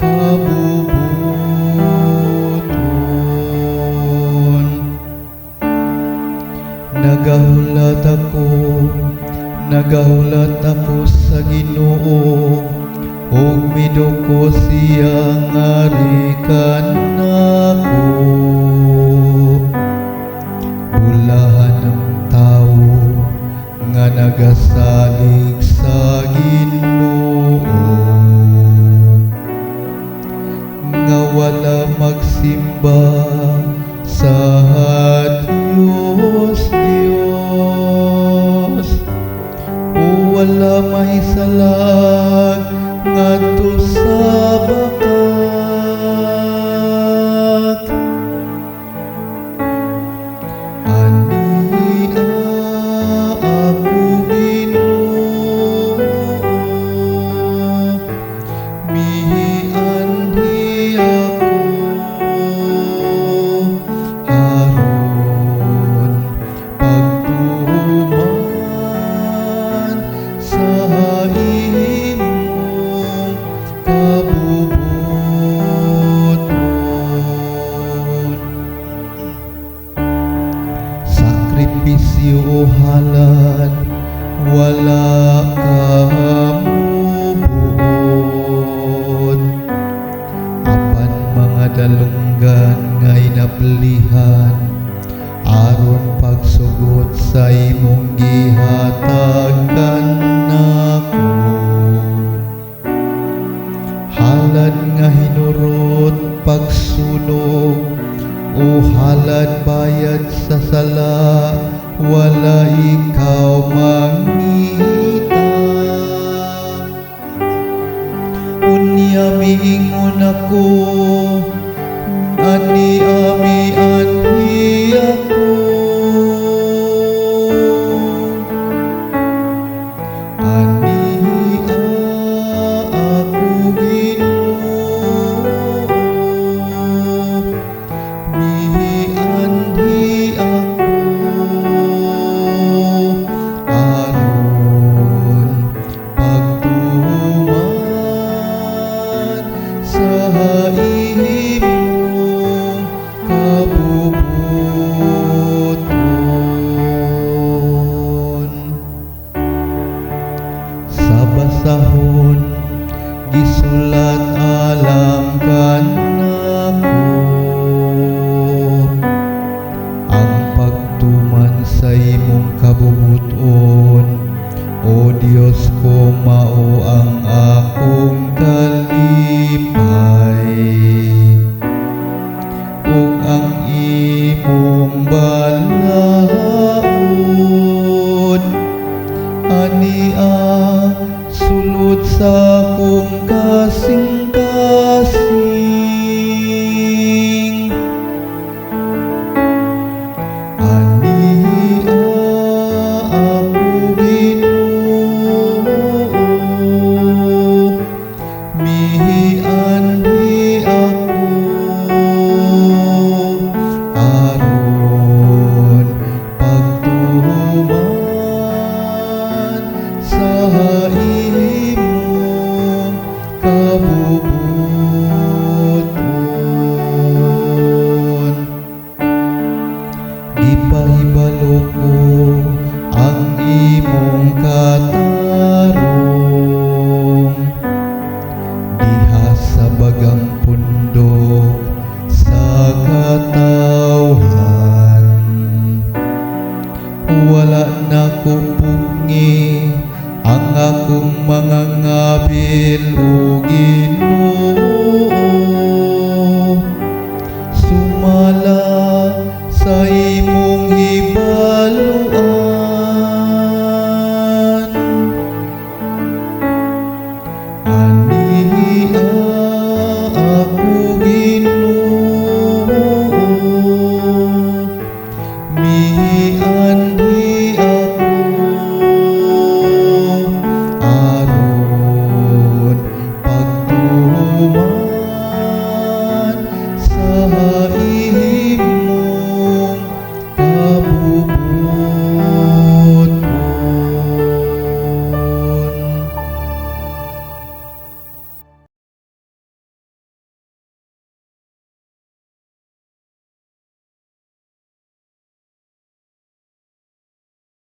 Kabubuton. Nagahulat ako, nagahulat ako sa Ginoo, ug miduko siya ngari kanako. Bulahan ang tawo nga nagasalig sa Ginoo, nga wala magsimba sa Diyos Diyos o wala mahisalag ngadto sa bakak. Ania ako, Ginoo, mianhi ako aron pagtuman sa imong kabubuton. Sakripisyo o halad, wala ka mubuot, apan mga dalunggan nga inablihan aron pagsugot sa imong gihatag kanako. Halad nga hinurot pagsunog o halad bayad sa sala, wala ikaw mangita. Unya miingon ako, "Ania, mianhi ako." Ania ako, Ginoo, mianhi ako aron pagtuman sa imong kabubuton. Sa basahon gisulat alang kanako ang pagtuman sa imong kabubuton. O Dios ko, mao ang akong kalipay ug ang imong balaod ania sulod sa akong kasing-kasing. Ania ako, Ginoo, mianhi ako aron pagtuman sa imong kabubuton. Gipahibalo ko ang imong katarong diha sa bagang pundok sa katawhan. Wala nako pugngi ang akong mga ngabil ug